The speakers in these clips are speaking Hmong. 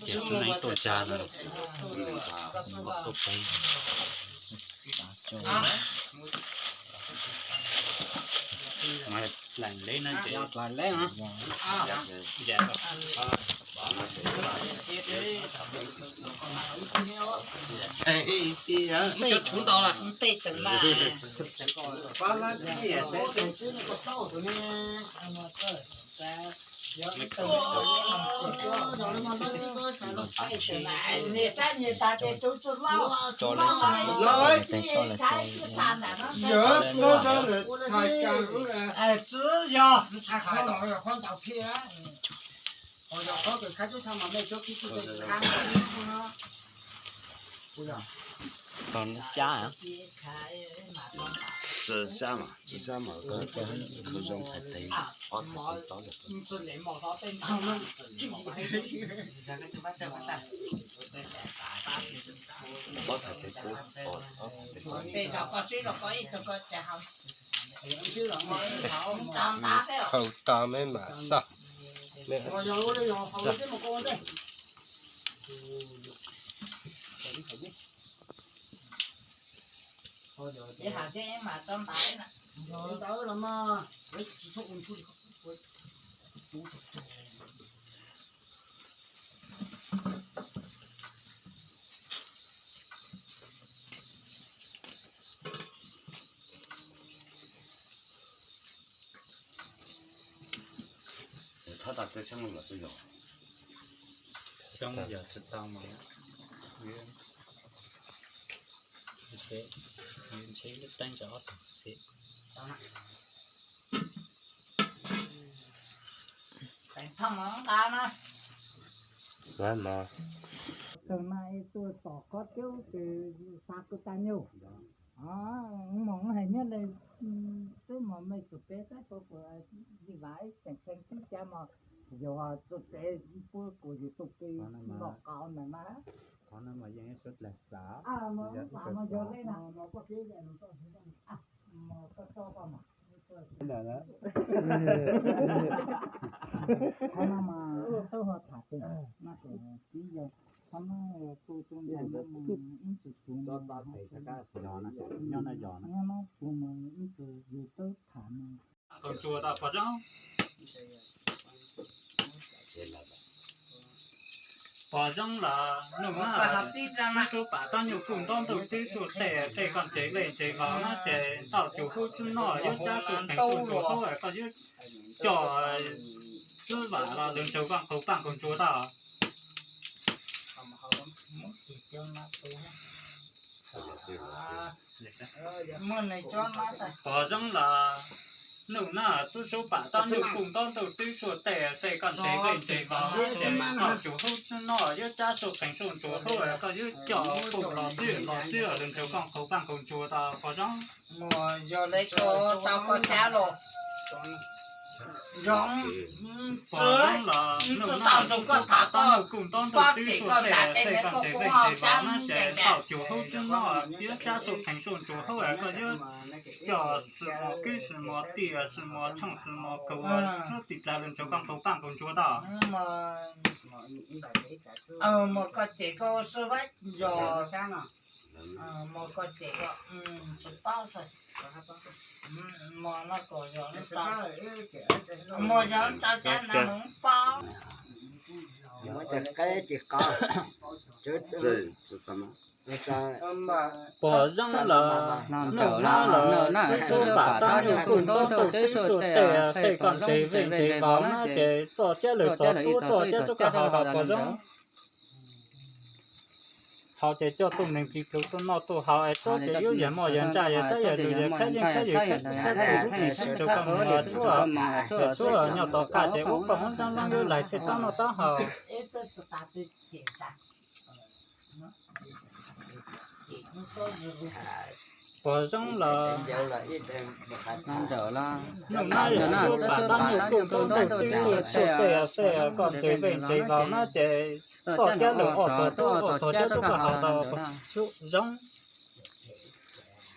Ces txub neeb tuaj tsa no, tuaj pem. Dlaim leb na ces, dlaim leb. Tsis xyab mas, tsis xyab mas, khawv zoo txhais tes, ob txhais tes rov, ob txhais tes rov. Khaws tau me mam xaj. Thab tas tej xyoob los tsis yog, xyoob yog tsis tau mas ntshe lub teeb tsa ob tog txiv. Tus no es tuaj tom kob cub ces xa kuj tag nyuj. Moos hais nyob le, twb mos me txug peb saib puas kuv li vas ib tseem kheev tib cab mos, yog txug peb puab kuv yug tug pw los qau ntawd mas. Qhov no mas yog le na, mos koj tso koj mas. Qhov no mas tub ho tham tes no ces tib yog qhov no kuj tub ntawd no ib txwm kuv nyob no kuv mas ib txwm yus tub tham no. Koom tsuas tau pog zoo. Pog zoo los nug na, tub sub pam tab nyuj kuj ntaub ntuj tib suj tej, tej koj ntsev lej ntsev vauv na ces tau tsuas hub tsuj noj yuav cab suj qees suj ntsuas hub koj yuav coj xwb vam los lug ntsug koj qug paaj qug ntsuas tau. Pog zoo los nug na, tub sub pam tab nyuj kuj ntaub ntuj tib suj tej, tej koj ntsev lej ntsev vauv na ces tau tsuas hub tsuj noj yuav cab suj qees suj ntsuas hub koj yuav coj puj los twb los twb lug ntsug koj qug paaj qug ntsuas tau pog zoo. Yog le koj tau koj cab los zoo. Pog zoo los nug na, tub sub pam tab nyuj kuj ntaub ntuj tib suj tej, tej koj ntsev lej ntsev vauv na ces tau tsuas hub tsuj noj yuav cab suj qees suj ntsuas hub koj yuav coj xwb mos kwb xwb mos tiaj xwb mos tshooj xwb mos kaus xwb tim plag lug ntsug koj qug paaj qug ntsuas tau. Mos koj ces koj xwb vaib yog mos koj ces koj tsis paub xwb. Mos no kom yog, mos yog tau cab na mus paub. Pog zoo los nug na, los tub sub pam tab nyuj kuj ntaub ntuj tib suj tej, tej koj ntsev lej ntsev vauv na ces txoj cab lug txog tub txoj cab rub koj haus los pog zoo. Haus ces coj tuaj neeg tig plug tuaj noj tuaj haus es tsob ces yuav yam moj yam ntsaj yam xab yam lug yam khab yeej khab yus khab txwv khab txwv lug lub txim sib nrug koj mus los tsuab, yam sub nyob tom qab ces ub koj hub zoo zoo yuav laig txhij taub noj taub haus. Pog zoo los nug na, los tub sub pam tab nyuj kuj ntaub ntuj tib suj tej, tej koj ntsev lej ntsev vauv na ces txoj cab lug ob txog tub ob txog cab rub koj haus tau pog zoo.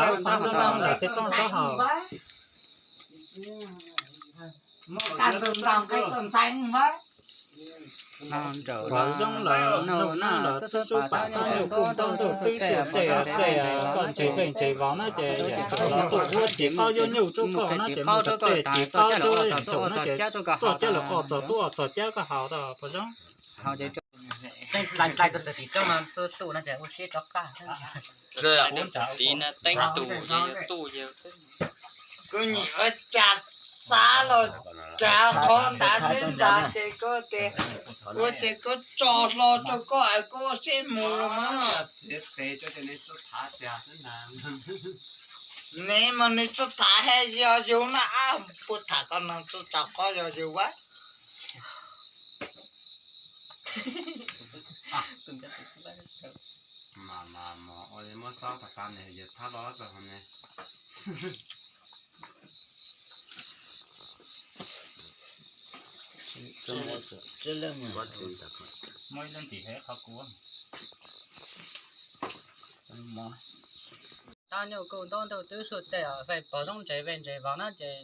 lawm, qhov ntawd no ntawm txiv qoob taub hau. Pom zoo lawm, nug nab lawm, txhub pam tab nyuj kuj ntaub ntuj twb sib tej tej, koj ntseeg veej ntseeg vauv na ces yeej tsum los tuaj ua tim qaub yuav nyuj rau koj na ces muaj tej tim qaub rau yeej tsum na ces txoj cab lawm, ob txog tub ob txog cab koj haus tau pom zoo. Txij txij koj txiv tim roob no xwb tuaj no ces ua siab rov qab. Kuv ntxim na teeb tus ces yog tuaj yog kuv nyiam ua cas xav los kav qhov ntawd xwb ntag ces koj tias ua ces koj tso hlo rau koj es koj ua siab mus los mas. Neb mas neb tsuas tham hais yog yus na, ab puas tham koj no tsuas tso qhov yog yus ua. Mas mas ua muab xob tas tas ne yog thab los tso hov ne. Muab ib leej tim he qhov kuv. Tab nyuj kuj ntaub ntuj twb sib tej, veej pom zoo ntseeg veej ntseeg vauv na ces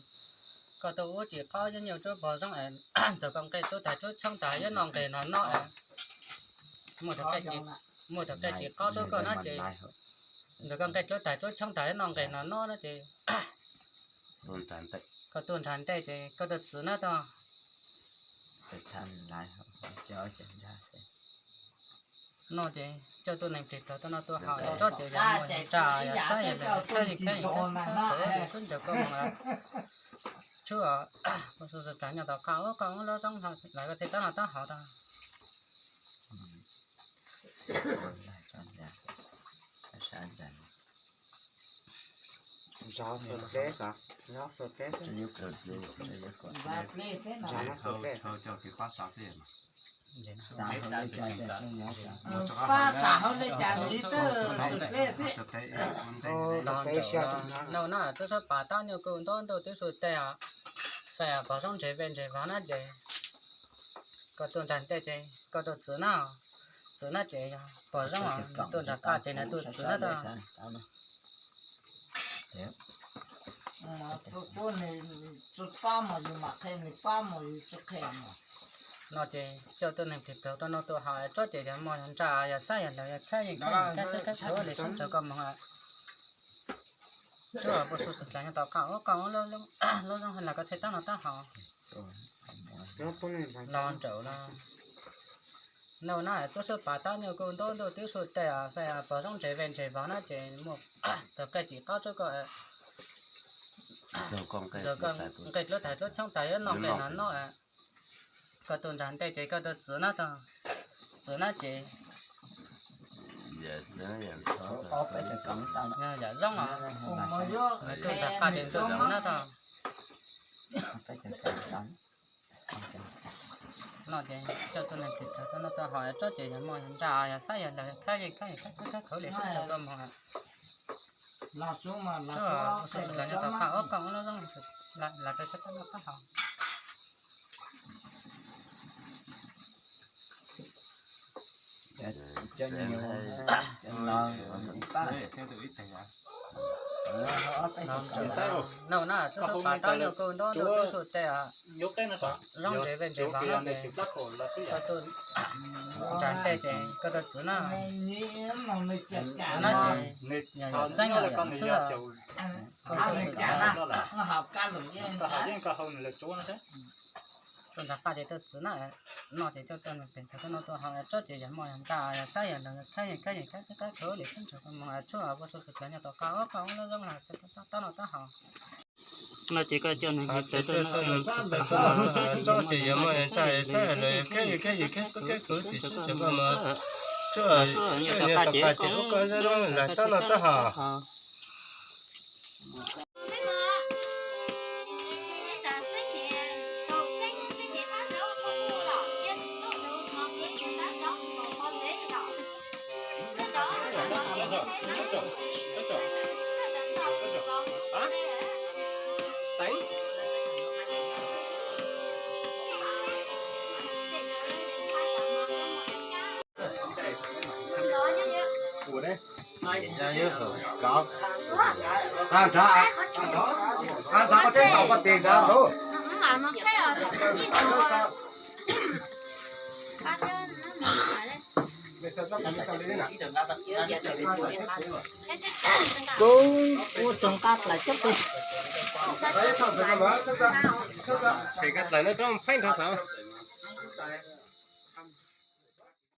koj tuaj ua tim qaub yuav nyuj rau pom zoo es ntxawm koj nqe rub tais rub tshoob tas yuav noj nqe no no es muaj tus qe tim qaub rau koj na ces ntxawm koj nqe rub tais rub tshoob tas yuav noj nqe no no na ces koj tuaj nrhav ntej ces koj tuaj txwv na tau. No ces coj tuaj neeg plig tau tuaj no tuaj haus tsob ces yog muaj tsa yog saib yog lawv thab li kab sub ncaws koj mus lawm. Tshuaj, ua su su tas nyob tom qab ub qab ub lub zoob lawv koj txhij tab no tab hauv tau. Pab tsam hauv li cas li twb xwm dlej xwb. Nug no txob suab pas tab nyuj kuj ntaub ntuj twb su tej os. Fais pog zoob ntseg ve ntseg vag na ces koj tuaj ntsag ntej ces koj tuaj txwv na, txwv na ces yog pog zoob tuaj ntsag qaj ces nws tuaj txwv na tau. Pab mus yus mam qhia, nws pab mus yus tsis qhia. No ces coj tuaj neeg plig plaug tuaj noj tuaj haus tsob ces yog moj yog ntsa yog xab yog laws yog khab yeej khab yeej khab xwb khab xwb li sib ntsawg koj moog. Tshuaj, ua su su tas nyob tom qab ub qab ub lub zoob lawv koj txhij tab no tab hauv. Los nraum no. Nug no txob suab pas tab nyuj kuj ntaub ntuj twb su tej os, fais pog zoob ntseg ve ntseg vag na ces muaj tug qej cim qab tsuab koj, nqe dlub tag dlub tshoob tas yuav noj nqe no noj. Koj tuaj ntsag ntej ces koj tuaj txwv na tau, txwv na ces yog yam zoob os, nws tuaj ntsag qaj ces tuaj txwv na tau. No ces coj tuaj neeg plig plaug tuaj noj tuaj haus tsob ces yog moj yog ntsa yog xab yog laws khab yeej khab yeej khab xwb khab khwv li sib ntsawg koj moog. Tshuaj, ua su su tas nyob tom qab ub qab ub lub zoob lawv koj txhij tab no tab hauv. Nug no txob suab pas tab nyuj kuj ntaub ntuj twb su tej os, zoob ntseg ve ntseg vag no ces koj tuaj ntsag ntej ces koj tuaj txwv na, txwv na ces yog yam xeeb yam xwb. Tuaj ntsag qaj ces tuaj txwv na, no ces coj tuaj neeg plig plaug tuaj noj tuaj haus tsob ces yog moj yog ntsa yog xab yog laws khab yeej khab yeej khab xwb khab khwv li sib ntsawg koj moog. Tshuaj, ua su su tas nyob tom qab ub qab ub lub zoob lawv koj txhij tab no tab hauv. No ces koj coj neeg plig plaug tuaj noj tuaj haus tsob ces yog moj yog ntsa yog xab yog laws khab yeej khab yeej khab xwb khab khwv li sib ntsawg koj moog. Tshuaj, ua su su tas nyob tom qab ces ub qab ub lub zoob lawv koj txhij tab no tab hauv. Kuv ua tug nqa plaws coob pes. Pheej nqa plaws no rau pheej nrog thaum.